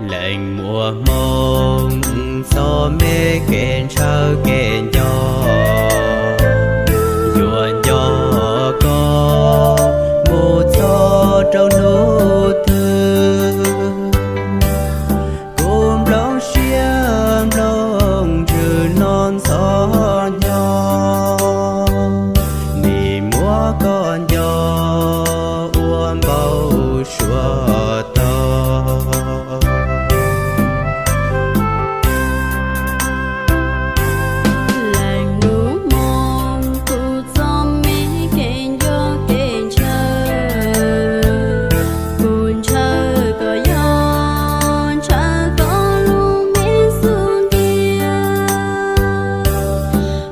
Leej muaj hmoo txog me kev ntshaw kev nco, yuav nco koj mus txog rau hnub twg. Kuv nplooj siab nplooj ntsws no ntxhov hnyo, nim muab koj nco ua npau suav tau. Leej muaj hmoo txog me kev nco kev ntshaw, kuv ntshaw kom yog ntshaw koj lub me xub ntiag.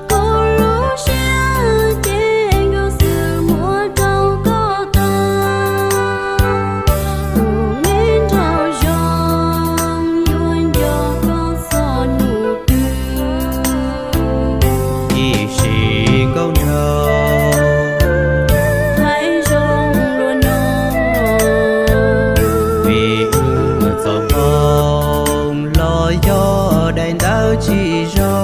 Kuv lub siab ces nkauj xwb muab rau koj tag. Kuv me nraug zoo yuav nco koj txog hnub twg. Ib sim nkauj nraug thaij zoo luaj no, vim wb txoj hmoo los yog daim ntawv tsis zoo.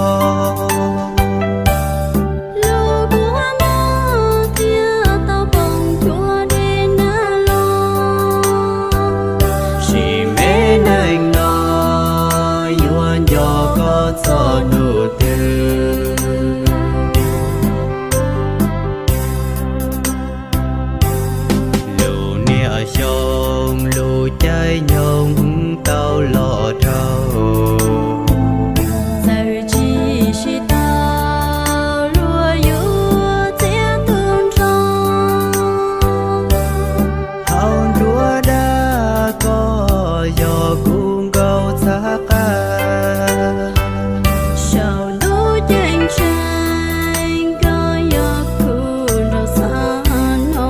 Lub kua muag thiaj tau poob cuag dej nag los, sim me neej no yuav nco koj txog hnub twg. Lub niaj xyoo lub caij nyoog tau los dhau, txawm tsis sib tau luag yuav txiav tu nrho. Hauv nruab dab koj yog kuv nkauj txhav qab, saum ntuj ceeb tsheej koj yog kuv nraug txhav no.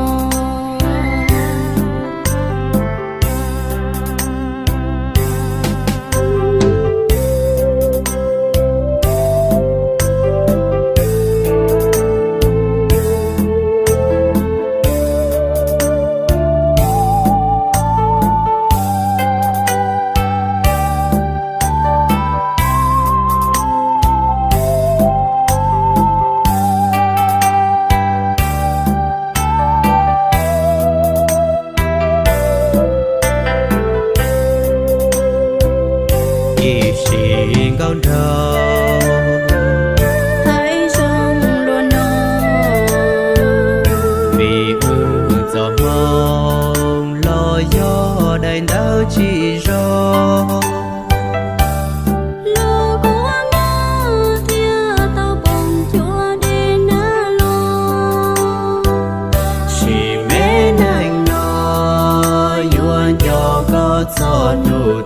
Ib sim nkauj nraug thaij zoo luaj no, vim wb txoj hmoo los yog daim ntawv tsis zoo. Lub kua muag thiaj tau poob cuag dej nag los, sim me neej no yuav nco koj txog hnub